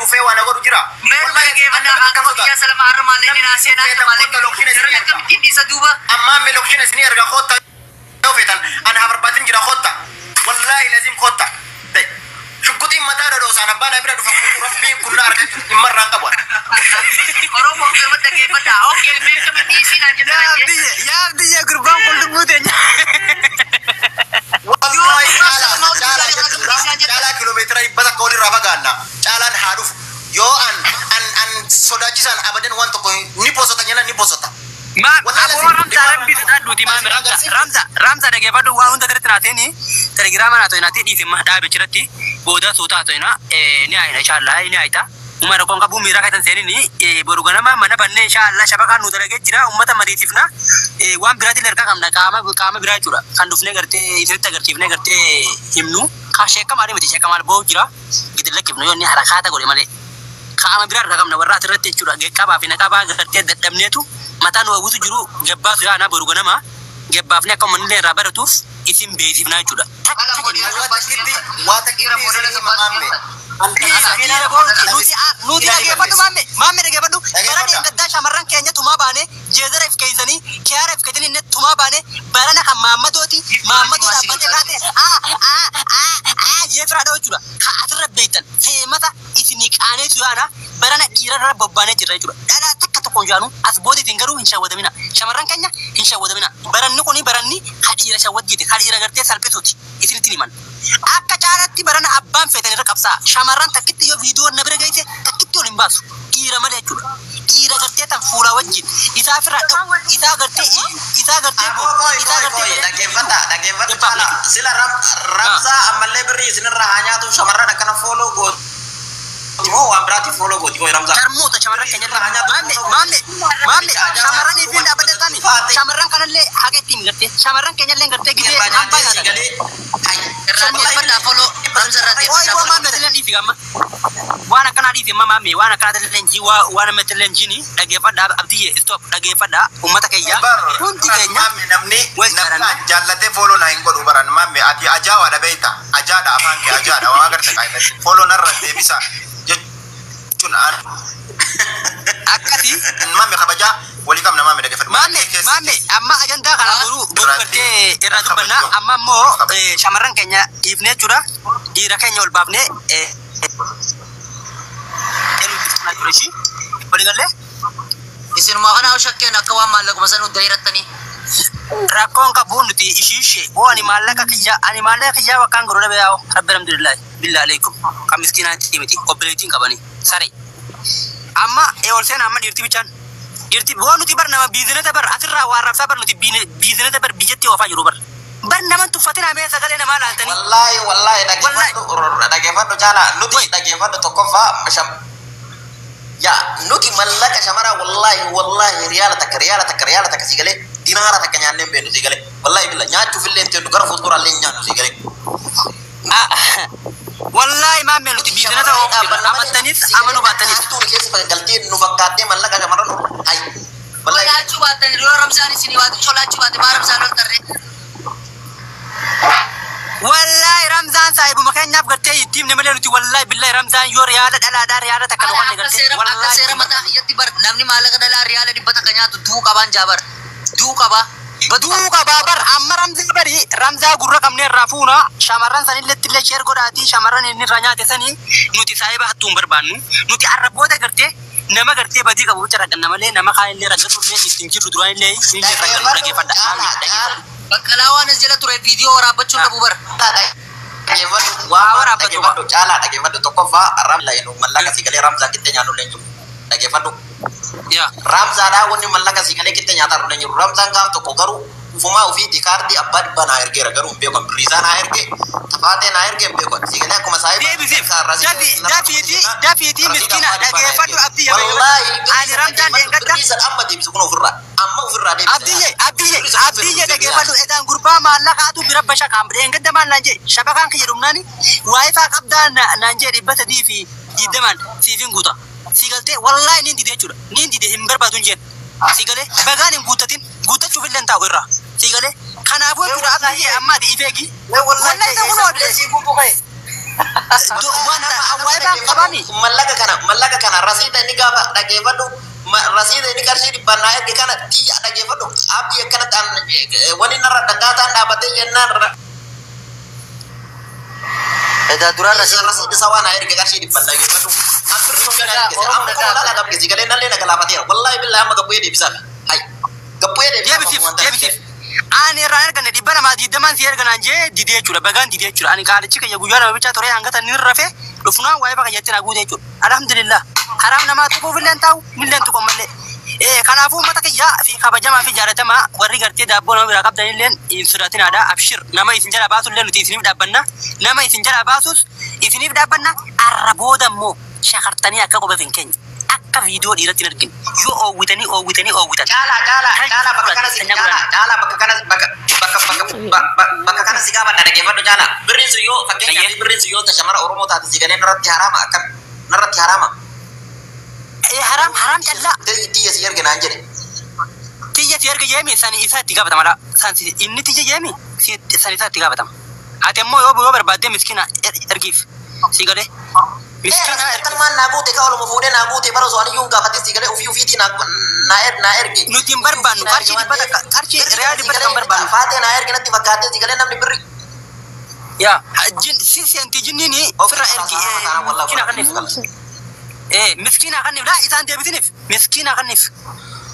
dhufee waan godhu jira. Mee dhaggeeffannaa akkama biyya salama har'a maallaqni naa seenaa akka maallaqni jiran akkamittiin dhiisa duuba. Ammaa mee location isinii erga, kotta yoo feetan. Ani haa barbaatin jira, kotta. Wallaahi lazim kotta. Shugguxiin mataa dhadhoosaan abbaan bira dhufa, rabbiin kun na argachuu dhimma irraan qabu. Oromoo firma dhaggeeffadhaa. Okay, mee akkamitti dhiisii naan jettan Yaa ajjee. Abdiyye, yaa Abdiyye, gurbaan kun lubbuu teenya. Wallaahi caalaa caalaa jechuudha. Caalaa kiiloomeetira 100 olirraa fagaanna. Caalaan haa dhufu. Yoo an sodaachisaan abadan waan tokko ni bosota nyana ni bosota. Ma aboo Ramza, rabbi sodaadhuuti maami Ramza, Ramza, Ramza, dhaggeeffadhu. Waa hunda irratti naateeni telegiraama naa to'inaatii dhiise ma dhaabe jiratti booda suutaa to'ina ni ayina inshallah ni ayita. Uma rakkoon qabu miiraa keessan seenini. Boru ganama mana bannee inshallah shabakaan nu dalagee jira, ummata mariisifna. Waan biraatiin harkaa qabna, qaama biraa jechuudha kan dhufnee gartee isinitti agarsiifnee gartee himnu ka sheekamaa miti, sheekamaa boo'u jira gidi lakkifnu yoo inni harakaata godhe malee. Qaama biraa harkaa qabna warra asirratti jechuudha. Qabaa fi naqabaa gartee dadhabneetu mataa nu hawwitu jiru gabbaatu yaana. Boru ganama gabbaafne akka uummanni irraa baratuuf isin beeksifnaa jechuudha. Waa takkitti isinii hima maamme. Dhiira boo'uti. Nuti dhaggeeffadhu maamme, maamme, dhaggeeffadhu. Bara dheengaddaa shamarran keenya tumaa baane, jeezara if keeysanii kiyaara if keeysanii inni tumaa baane. Barana kan maammadooti maammadoo dhaabbatee kaate aa aa aa aa jee firaa dha'u jechuudha. Ka asirra beektan feemata isinii qaaneetu yaana. Barana dhiirarra bobbaanee jirra jechuudha. Dhalaa takka tokko hin jaanu as boodeetiin garuu hin shawwadamina. Shamarran keenya hin shawwadamina. Baranni kuni baranni ka dhiira shawwaddiiti, ka dhiira gartee salphisuuti isinitti himan. Akka caalatti barana abbaan feetan irra qabsaa. Shamarran takkitti yoo viidiyoo na bira geesse takkitti ol hin baasu. Dhiira malee jechuudha. Dhiira gartee tan fuulaa wajjin isaa ofirraa dha'u, isaa gartee iyyu, isaa gartee boo'u, isaa gartee Dhaggeeffadha, dhaggeeffadha. Caalaa sila Ramzaa ammallee birrii isinirraa haa nyaatu. Shamarran akkana follow gooti moo waan biraatiif follow gooti koo Ramzaa? Sharmuuta shamarran keenya irraa. Maamme, maamme, maamme, shamarran ifiin dhaabbatanii shamarran kanallee haqa ittiin gartee shamarran keenyallee gartee gidee hambaa nyaatan. Irraa deeffadhaa follow Ramza irraa Oi deeffadhaa boo follow. Maamme tilleen dhiifi gamma. Waan akkanaa dhiifi amma maamme, waan akkanaa tilleen jii waan amma tilleen jiini. Dhaggeeffadhaa Abdiyye, stop, dhaggeeffadhaa uummata keenya hundi keenya. Maamme, namni Wal namni jaalanna. jaallatee follow na hin godhu baran. Maamme, ati ajaawaadha beeyta, ajaadha, afaan kee ajaadha. Waa agarte qaayifatti follow narra deebisa jechuun an Akkasii. Maamme, kabajaa walii qabna maamme, dhaggeeffadhu. Maamme, maamme, amma ajandaa kana boru gartee irraa dubbannaa. Amma immoo shamarran keenya dhiifnee jechuudha, dhiira keenya ol baafnee waliigallee. Isinuma kana shakkeen akka waan maallaquma san hunda hirattanii. Rakkoon qabu nuti ishiishe boo. Ani maallaqa kiyyaa wakkaan godhu dhabe yaa'u rabbi alhamdulillahi billaa alaikum kan miskiinaatti miti obboleettiin qabanii sare amma ol seenaa. Amma dhiirti bichaan dhiirti boo nuti bar nama biizinata bar asirraa waa raabsaa bar nuti biizinata bar biyyatti oofaa jiru bar bar naman tuffatina mee sagalee namaa laaltanii. Wallaahi, wallaahi, dhaggeeffadhu, dhaggeeffadhu caalaa. Nuti dhaggeeffadhu, tokkoffaa sham yaa nuti mallaqa shamaraa wallaahi, wallaahi, riyaala takka, riyaala takka, riyaala takka si galee dinaara takka nyaannee hin beeknu si galee. Wallaahi billa nyaachuuf illee hin teennu, gara fuulduraallee hin nyaannu si galee. Wallaahi maammee, nuti biizinata oofaa jirra, amantanis amanuu baattanis. Hattuun keessa galtee nu fakkaattee mallaqa shamarran hay wallaahi. Solaachuu baattan yoo Ramzaan isinii waatu solaachuu baate maa Ramzaan ol tarree. Wallaahi Ramzaan saahibuma keenyaaf gartee itti himne malee nuti wallaahi billahi Ramzaan yoo riyaala dhalaadhaa riyaala takka nu Akka qanne gartee seera akka seera wallaahi. Mataa kiyyatti bar namni maallaqa dhalaa riyaala 100 nyaatu duu qabaan jaabar. Duu qabaa. Duu qabaa bar. Amma Ramzaa bari Ramzaa gurra qabne irraa fuuna. Shamarran sanillee illee share godhaatii shamarran inni irraa nyaate sanii. Nuti saahiba hattuu hin barbaannu. Nuti arrabboota gartee nama gartee badii qabu bicha ragganna malee nama kaan illee raggatu illee ittiin jirru duraan illee inni raggannu. Dhaggeeffadha, dhaggeeffadha. Baqqalaa waan as jala ture viidiyoo waraabbachuun qabu bara. Dhaggeeffadhu. Waa waraabbattu. Dhaggeeffadhu caalaa, dhaggeeffadhu. Tokkoffaa Ramzaa mallaqa si galee Ramzaa qixxee nyaannu illee hin jiru, dhaggeeffadhu. Yaa. Ramzaadhaa wanni mallaqa si galee qixxee nyaataa illee hin jiru. Ramzaan gaaf tokko garuu ufumaa ofiitti kaardii abbaa 100 naa ergeera, garuu hin beeku, birriisaa naa erge, tafaatee naa erge, hin beeku si galee akkuma saahiba. Deebisiif. Dafiitii, dafiitii, miskiina, dhaggeeffadhu Abdii. Wallaahi. Ani Ramzaan deeggadda. Birriisan amma deebisu kun ofirraa amma ofirraa deebisa. Abdiyye, Abdiyye, Abdiyye, dhaggeeffadhu. Edaan gurbaa maallaqaatu bira bashakaan dheengadda maal naan jee, shabakaan kiyya dhumnaani WiFi qabdaa naan jee, 320n siifin guuta. Si galtee? Wallaahi niin dide jechuudha. Niin dide, hin barbaadu hin jeen. Si galee? Bagaan hin guuttatin, guuttachuuf illee hin taa'u irraa. Si galee? Kanaafuu jechuudha Abdiyye, amma ati ifeegi. Wallaahi ta'uu nu. Wanta waa'ee qabaami. Mallaqa kana rasiida inni gaafa dhageeffadhu, rasiida inni qarshii dhibbaan naa erge kana tiyya dhageeffadhu abdii akkanatti wani narra dhagaataan dhaabbatee jennaan. Edaa duraan rasiin Rasiida isaa waan naa erge qarshii dhibbaan dhageeffadhu. An birrii ofii naa erge amma kuma lala qabge si galee nallee na galaafateera, wallaahi billaahi amma gabbu'ee deebisaaf, hay gabbu'ee deebisaaf. Deebisiif, deebisiif. Ani irraan erganne 220n si erganaan jee didee jechuudha. Bagaan didee jechuudha. Ani qaalichi kiyya guyyaa 2 bichaa ture hanga tan inni rafe dhufnaan waa'ee bakka jetti naa guute jechuudha. Alhamdulillah. Haraam namaa tuquuf illee hin taa'u, millee hin tuqu ammallee. Kanaafuu uummata kiyyaa fi kabajamaa fi jaalatamaa warri gartee daabboo nama biraa qabdan illee hin sodaatinaadha. Abshir, nama isin jalaa baasu illee nuti isiniif dhaabbanna. Nama isin jalaa baasus isiniif dhaabbanna. Arra booda immoo shakartanii akka qobeef hin keenya. Akka viidiyoo dhiiratti hin arginu. Yoo oowwitanii oowwitanii oowwitan. Caalaa, caalaa, caalaa, bakka kana si caalaa, caalaa, bakka kana bakka bakka bakka bakka kana si gaafadha, dhaggeeffadhu caalaa. Birriin sun yoo fakkeenyaaf birriin sun yoo ta shamara Oromoo taate si galee narratti haraama, akkam narratti haraama? Haram, haram callaa. Tiyya si erge naan jedhe. Tiyya si erga jeemi sani isaa itti gaafatama dha. San inni tiyya jeemi san isaa itti gaafatama. Ati ammoo yoo barbaadde miskiina ergiif. Si galee. Miskiina ergiif. Akkanumaan naa guute ka oluma fuudhee naa guute bara osoo aniyyuu hin gaafatin si galee ofii ofiitii naa erge. Nuti hin barbaannu qarshii 100, qarshii riyaal 100 hin barbaannu. Faatee naa erge natti fakkaatee si galee namni birri. Yaa jin si seenti jinniini ofirra ergi miskiina kanniif. Miskiina kanniif laa isaan deebisiniif miskiina kanniif.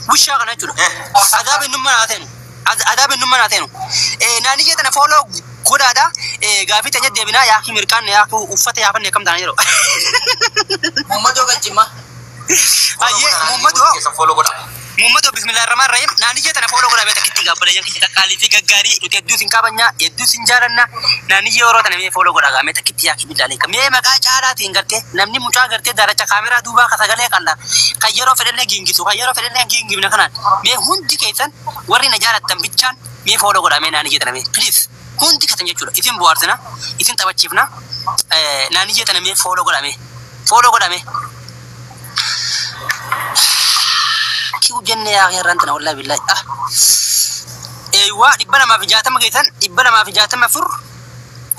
Wishaa kana jechuudha. Adaaba innummaa naa seenu. Adaaba innummaa naa seenu. Naanniyee tana follow godhaadha. Gaafii teenya deebinaa yaa mirqaan yaa uffata yaafanne akkam taana yeroo. Muhammadoo galchimma. Ayyee Muhammadoo. Keessan follow godha. Muhammadu bismillahir rahmanir rahim naanniyee tana follow godhaa beekta kitti gaabbalee kiyya qaqqaalii fi gaggaarii nuti hedduu sin kabajna, hedduu sin jaalanna. Naanniyee yeroo tana mee follow godhaa mee takkitti yaa kibillaalee mee maqaa caalaatiin gartee namni mucaa gartee daaracha kaameraa duubaa ka sagalee qalla kan yeroo fedhellee giingisu kan yeroo fedhellee giingifna kanaan mee hundi keessan warri na jaalattan bichaan mee follow godhaa mee naanniyee tana mee please hundi keessan jechuudha isin bohaarsina isin taphachiifna naanniyee tana mee follow godhaa mee follow godhaa mee. Kiu jenne yaa herran tana wallahi billahi ah eeywa 260 geessan 264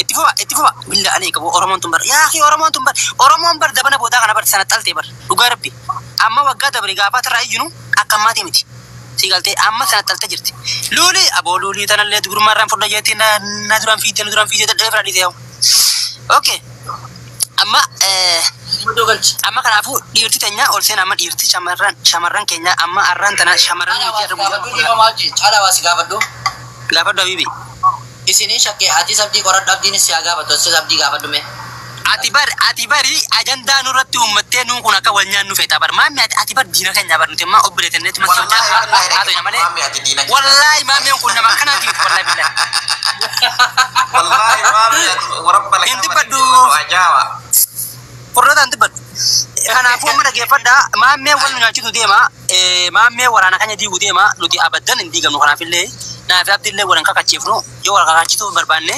itti fufa, itti fufa billa alee qabu. Oromoon tun bar yaa akhi, Oromoon tun bar, Oromoon bar dabana boodaa kana bar sana xaltee bar dhugaa rabbi amma waggaa dabre gaafaa irraa iyyinu akka ammaatii miti si galtee amma sana xaltee jirti. Luuli aboo luulii tanallee dubrummaa irraan fudha jeetti na duraan fiidee na duraan fiidee dadhabee fira dhiisee yaa'u. Okay, amma Muhammadoo galchi. Amma kanaafuu dhiirti teenya ol seen amma dhiirti shamarran keenya amma arraan tana shamarran Caalaa nuti waa arra si gaafadhu guyyaa dhiifamaa wajjin. Caalaa waa si gaafadhu. Gaafadhu habiibi. Isiniin shakkee atis abdii qoradhu abdiinis si haa gaafatu asis abdii gaafadhu mee. Ati bari ajandaa nurratti uummattee nuun kun akka wal nyaannu feeta bar maammi ati bar diina keenya bar nuti amma obboleetanneetu masi Wallaahi billaahi haa ta'u malee. Maammi ati diina keenya. Wallaahi maammeen kun nama akkanaati miti wallaahi billahi. Wallaahi maammi ati warabba Hin dubbadhu. Ajaa'iba. Furdoota hin dubbadhu. Kanaafuu amma dhaggeeffadhaa maammeen wal nu nyaachisu deema, maammeen waraana keenya diiguu deema. Nuti abaddan hin diigamnu. Kanaafillee naafi abdiillee wal hin kakachiifnu. Yoo wal kakachiisuu barbaanne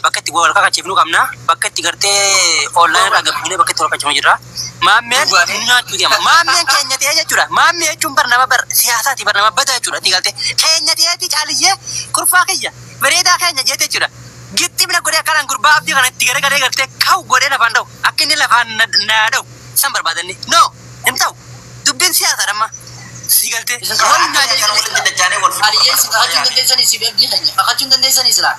bakka itti wal kakachiifnu qabna, bakka itti gartee online irraa gabbuunee bakka itti wal kakachiifnu jirra. Maammeen nu nyaachuu deema. Maammeen keenya ta'ee jechuudha. Maammee jechuun bar nama bar siyaasaati bar nama badaa jechuudha. Itti galtee keenya ta'eeti caaliyyee kurfaa kiyya bareedaa keenya jeete jechuudha. Gixximna godhee akkanaan gurbaa abdii kana itti garagalee gartee kaw godhee lafaan dha'u akka inni lafaan na dha'u san barbaadanne no hin ta'u dubbiin siyaasaadha amma si galtee wal nyaachuu. Walitti dachaanee wal Aliyyeen si kakachuu hin dandeessanii si beekni keenya. Kakachuu hin dandeessanii silaa.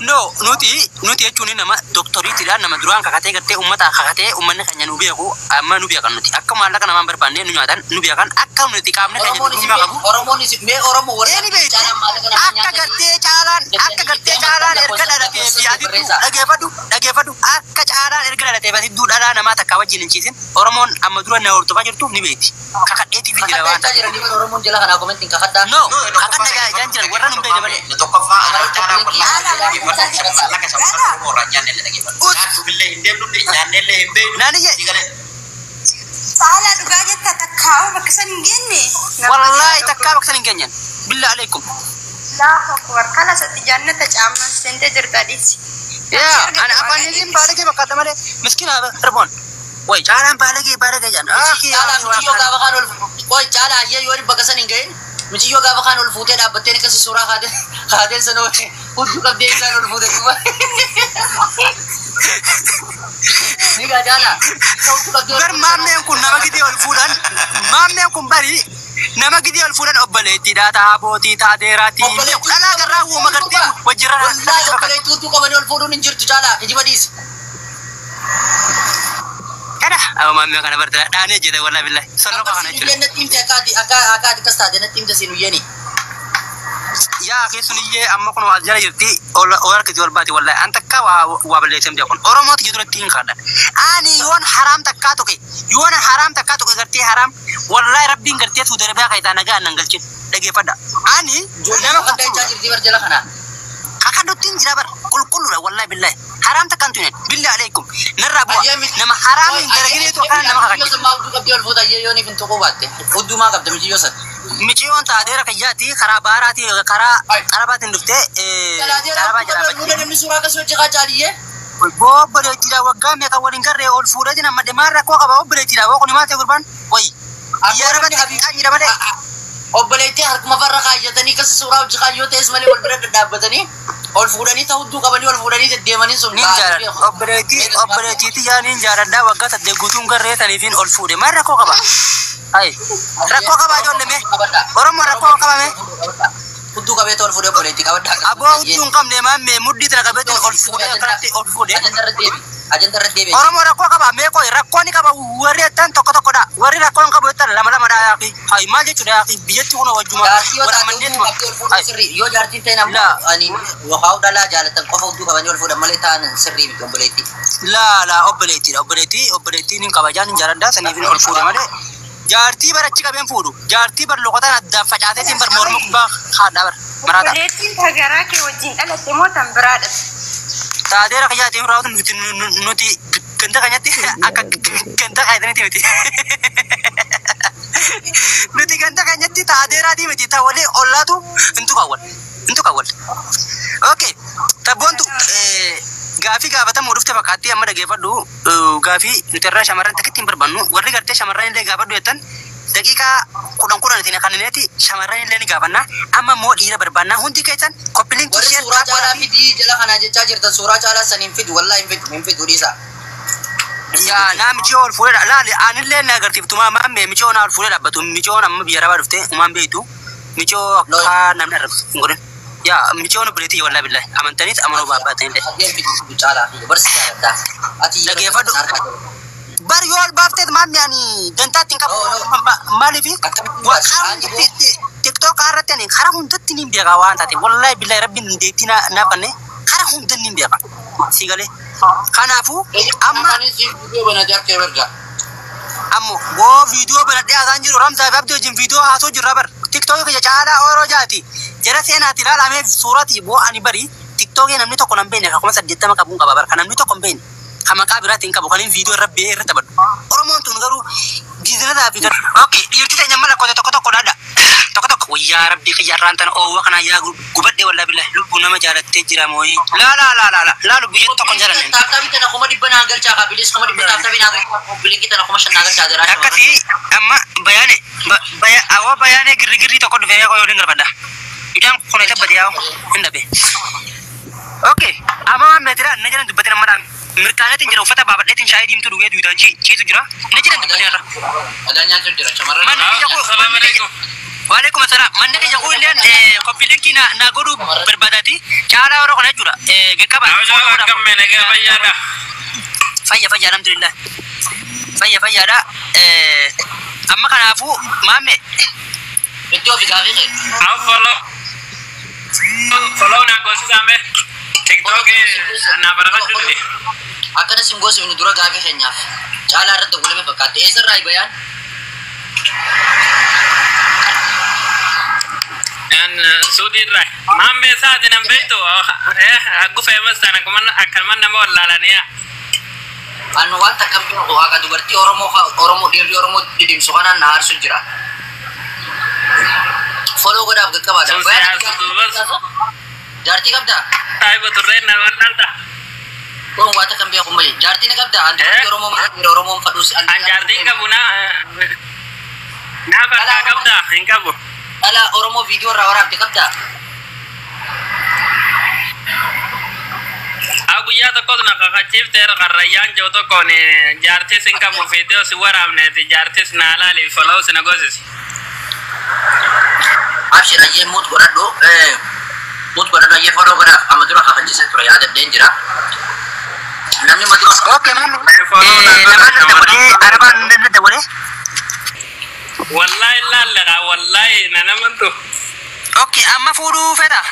No, nuti jechuun nama doktoriitiidha, nama duraan kakatee gartee uummata kakatee uummanni keenya nu beeku. Amma nu beekan nuti akka maallaqa namaan barbaanne nu nyaatan nu beekan akka nuti qaamni keenya Oromoon isin durummaa qabu. Oromoon isin mee Oromoo warra Eeni beektu caalaa maallaqa nama akka nyaatanii gartee caalaan akka gartee caalaan erga dhalatee fi adidduu dhageeffadhu, dhageeffadhu, akka caalaan erga dhalatee fi adidduu dhalaa namaa takka wajjin hin ciisin Oromoon amma dura na hordofaa jirtu ni beekti. Kakadheetii fi jira waan Kakadhaa ta'eef. jiranii bara Oromoon jala kanaa commentiin kakadhaa. No, kakadha jaan jiran warra nu hin beekne malee. Tokkoffaa ana caalaa wallaahi dhaggeeffadhu maallaqa shamarran Oromoo irraa nyaanne illee dhaggeeffadhu. Nyaannu illee hin deemnu nyaanne illee hin beeknu. Naaniyye. Si galee. Caalaa dhugaa jetta takkaa'u bakka san hin geenye. Wallaahi takkaa bakka san hin geenyen. Billaa alaikum. Allahu akbar kala satti jannata caamman seentee jirta dhiisi. Yaa ani afaan isiin baalagee fakkaata malee miskiina darboon. Way caalaan baalagee baalagee jaan. Caalaa michiyyoo gaafa kaan ol qoy caalaa ayyee yoo bakka san hin gahin michiyyoo gaafa kaan ol fuutee dhaabbattee akkasi suuraa kaateen sana hudduu qabdee isaan ol fuute duuba. Ni gajaala. Bar maammeen kun nama gidee ol fuudhan maammeen kun bari nama gidee ol fuudhan obboleettiidha ta'a bootii ta'a deeraati. Dhalaa garraa uuma gartee wajjirra. Wallaahi obboleettii hudduu qabanii ol fuudhuun hin jirtu caalaa kijiba dhiisi. Kana amma maammee kana bartee dhaanee jedhe wallaahi billahi solloqa kana jechuudha. Natti himte akkaati akka akkaati akkas taate natti himte siin uyyeni. Yaa keessun iyyee amma kun as jala jirti ol harkisi ol baati wallahi an takka waa balleessee miti kun Oromooti jiru duratti hin kaadhan. Ani yoon haraam takkaa tuqe yoon haraam takkaa tuqe gartee haraam wallahi rabbiin gartee Suudi Arabiyaa kan nagaa annan galchin dhageeffadha. Ani Nama kan dachaa jirti bar jala kana. Kakaduttiin jira bar qulqulluudha wallahi billahi haraam takkaan tuqe billahi alaikum narraa bu'a nama haraam hin dalagineetu akkana nama Michiyyoo kakachiisa. san maa hudduu qabdee ol fuuta yoo ni fin tuquu baatte. Hudduu maa qabda michiyyoo san. Michiyyoon taateera kayyaati karaa baaraati karaa arabaatiin dhuftee arabaa jalaa Fuudha namni suuraa akkasii hojii qaacaaliyyee. Obboleettiidha waggaa meeqa waliin garree ol fuudhee jiran madde maal rakkoo qaba obboleettiidha woo kun maal ta'e gurbaan wayi. Biyya arabatti jira malee. Obboleettii harkuma farra kaayyatanii akkasii suuraa hojii kaayyoo ta'es malee wal bira dhadhaabbatanii ol fuudhanii ta'u hudduu qabanii ol fuudhanii deddeemanii sun. Niin jaaladha obboleettii obboleettiitti yaa niin jaaladha waggaa saddeet guutuun garree saniifiin ol fuudhe maal rakkoo qaba. Hayi rakkoo qaba ijoollee mee Oromoo rakkoo qaba mee. Hudduu qabee ol fuudhee obboleettii qabadha. Aboo hudduu hin qabne maammee muddii tana qabeetiin ol fuudhee akkanatti ol fuudhee. Ajandarra deebi. Ajandarra deebi. Oromoo rakkoo qaba mee qoy rakkoo ni qaba warri jettan tokko tokkodha warri rakkoo hin qabu jettan lama lamadha yaaqi hayi maal jechuudha yaaqi biyyatti kun wajjuma Jaartii yoo wal taate hudduu amanneetuma qabdee ol fuudhuun sirrii. Yoo jaartiin ta'e ammoo Laa. ani yookaan dhalaa jaalatan qofa hudduu qabanii ol fuudhan malee ta'an sirrii miti obboleettii. laa laa obboleettiidha obboleettii obboleettiin hin kabajaan hin jaaladha saniifin ol fuudhe malee jaartii bar achi qabeen fuudhu jaartii bar loqotaan addaan facaateetiin bar morma gubbaa haadha bar maraata Obboleettiin tagaraa kee wajjin dhalatte moo tan biraa dhalatte? taateera kayyaatiin raawwatu nuti nuti ganda keenyatti akka ganda keenyatti miti. Nuti ganda keenyatti taateeraatii miti ta walii ollaatu intu kaawwal intu kaawwal. Okay tabboontu gaafii gaafatamuu dhufte fakkaatti amma dhageeffadhu gaafii nuti irraa shamarran takkitti hin barbaannu warri gartee shamarran illee gaafadhu jettan daqiiqaa kudhan kudhan itti kanneeti shamarran illee ni gaafanna amma immoo dhiira barbaanna hundi keessan koppiliin Warri kishee suuraa caalaa fidii jala kanaa jechaa jirtan suuraa caalaa san hin fidu wallaahi hin fidu hin fidu dhiisa. Yaa naa michiyoo ol fuudhee laali anillee na agarsiiftuma maammee michiyoo naa ol fuudhee dhaabbatu michiyoon amma biyya arabaa dhufte umaan beektu michiyoo akka namni arrabsu hin godhin. Yaa michiyoon obboleettii wallaahi billahi amantaniis amanuu baabbaatan Hageen fidu caalaa fi barsi jaaladha. Ati yeroo Dhageeffadhu. harkaa jiru. Bar yoo ol baafteet maammee ani dantaatti hin qabu maaliif Akkamitti baasi? tiktook irratti ani karaa hundatti niin beeka waan taate wallaahi billahi rabbiin dandeettii naa kanne karaa hundatti niin beeka si galee kanaafuu amma Afaanis viidiyoo banatee harka erga. ammo boo viidiyoo banadhee haasaan jiru Ramzaa fi Abdii wajjin viidiyoo haasoo jirra bar tiktookii kiyya caalaa ooroo jaati jara seenaati ilaalamee suurati boo ani bari tiktookii namni tokko nan beekne kan 80,000 qabuun qaba bar kan namni tokko hin beekne kan maqaa biraatiin hin qabu kan inni viidiyoo irra ba'ee irra taphadhu Oromoon tun garuu biizinasaa fi okay dhiirti teenya mala qote tokko tokko dhaadha tokko tokko wayyaa rabbii kiyya irraan tana oowwa kana yaa gubadhe wallaa billahi lubbuu nama jaalattee jira mooyi laa laa laa laa laa lubbuu jettu tokko hin jaalanne Taaptaabii tana 100,000 naa galchaa kaa bilis 100,000 taaptaabii naa galchaa bilinkii tana 5,000 naa galchaa jira. Akkasii amma bayaane awwa bayaane girri tokko dhufee yoo hin galfadha. Mucaan kun isa badee yaa'u hin dhabe. Okay amma waan meetira na jedhan dubbatin amma dhaan mirkaaneetiin jira uffata baabadheetiin shaayii diimtuu dhugee duudaan ciisu jira na jedhan dubbatin irra. Dhagaa nyaachuu jira shamarran. Manni kiyya koo manni kiyya Waalaikum salaam. Manni kiyya koo illeen qophii linkii na godhuu barbaadaati. Caalaa yeroo kana jechuudha. Gaqqaba. Fayya fayya alhamdulillah. Fayya fayyaadha. Amma kanaafuu maamme Itti ofi gaafii kee. Akkana sin goosifnu dura gaafii keenyaaf. Caalaa irratti dogolame fakkaatte. Eessarraa bayaan? Anu waan takka hin beeku haqa dubartii Oromoo Oromoo dhiirri Oromoo didimsu kanaan na aarsu jira. Foloo godhaaf qaqqabaadha. Sun siyaasa duubas. Jaartii qabdaa? Kun waan takka hin beeku malee. Jaartii ni qabdaa? An dubartii Oromoo malee dhiira Oromoo hin fadhuus. Dhala Oromoo viidiyoo irraa waraabde qabdaa? Guyyaa tokkos na kakachiifteera qarrayyaan jiru tokkoon jaartis hin qabu viidiyoo si waraabneeti jaartis na laali follow si na goosisi. Abshir ayyee muut godhadhu. Muut godhadhu ayyee follow godhaaf amma dura kakachiisee ture yaadadheen jira. Namni amma dura. Okay, maammi. Follow na Namaan godha na dabalee arabaan na dabalee. Wallahi laalleqa wallahi na namantu. Okay, amma fuudhuu fedha.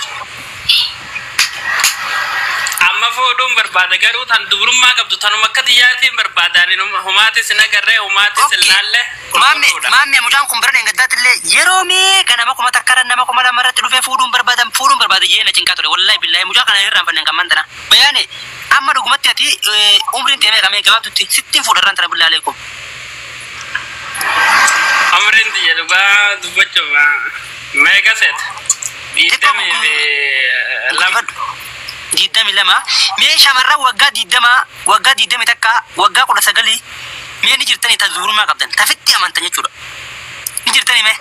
Amma fuudhuun barbaada garuu tan dubrummaa qabdu tanuma akka xiyyaatiin barbaadaan humaatis hin agarree humaatis hin laalle. Maamme, maamme mucaan kun bara dheengaddaatti illee yeroo meeqa nama 1000 nama 2000 irratti dhufee fuudhuun barbaadan fuudhuun barbaada jee na cinqaa ture. Wallahi billahi mucaa kana hin irraanfanne kan mandana. Bayaane amma dhugumatti ati umriin teemee qamee gabaabtutti sittiin fuudharraan tana billaa aleekum. Umriin xiyya dhugaa dubbachuuf meeqa seeta? 22. 22 mee shamarran waggaa 20 waggaa 21 waggaa 19 mee ni jirtanii ta dubrummaa qabdan tafitti amantan jechuudha. Ni jirtanii mee?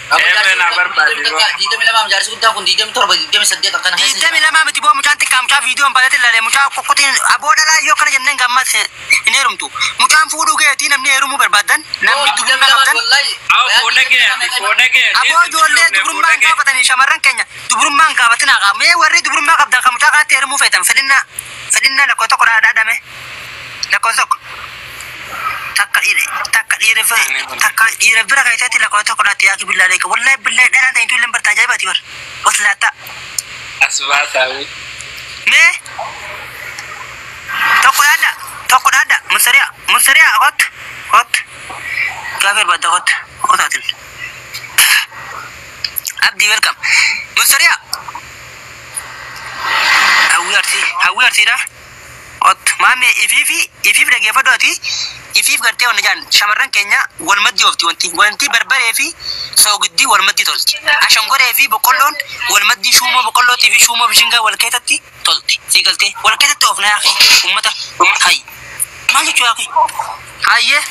22 jaarsi guddaan kun 27 28 akkana keessa jira. 22 miti boo mucaan xiqqaa mucaa viidiyoon baay'ate ilaalee mucaa kokkotiin aboo dhalaa yoo kana jenneen gammas hin heerumtu. Mucaan fuudhuu geetii namni heerumuu barbaadan namni dubrummaa qabdan. Aboo ijoollee dubrummaa hin gaafatanii shamarran keenya dubrummaa hin gaafatinaa qaba. Mee warri dubrummaa qabdan kan mucaa kanatti heerumuu feetan fedhinnaa fedhinnaa lakkoo tokko dhaadhame lakkoo tokko. Takka dhiira takka dhiira bira keessatti lakkoo tokko dhaatti yaaki billaa leeka. Wallahi billahi dhalaan ta'in tuulleen barta ajaa'ibaati bar. Waslaatta. As baasaa. Mee tokko dhaadha tokko dhaadha musariya musariya kot kot gaafa barbaadda kot kotaatin. Abdi welcome. Musariya. Hawwi arsii hawwi arsiidha. Ot maame ifiifi ifiif dhaggeeffadhu ati ifiif gartee wanna jaan shamarran keenya wal maddii oofti wanti wanti barbaree fi soogiddii wal maddii tolti. Ashangoree fi boqqolloon wal maddii shuumoo boqqollootii fi shuumoo bishingaa wal keessatti tolti. Sii galtee wal keessatti oofna yaaqi uummata hayi. Maal jechuu yaaqi? Hayyee.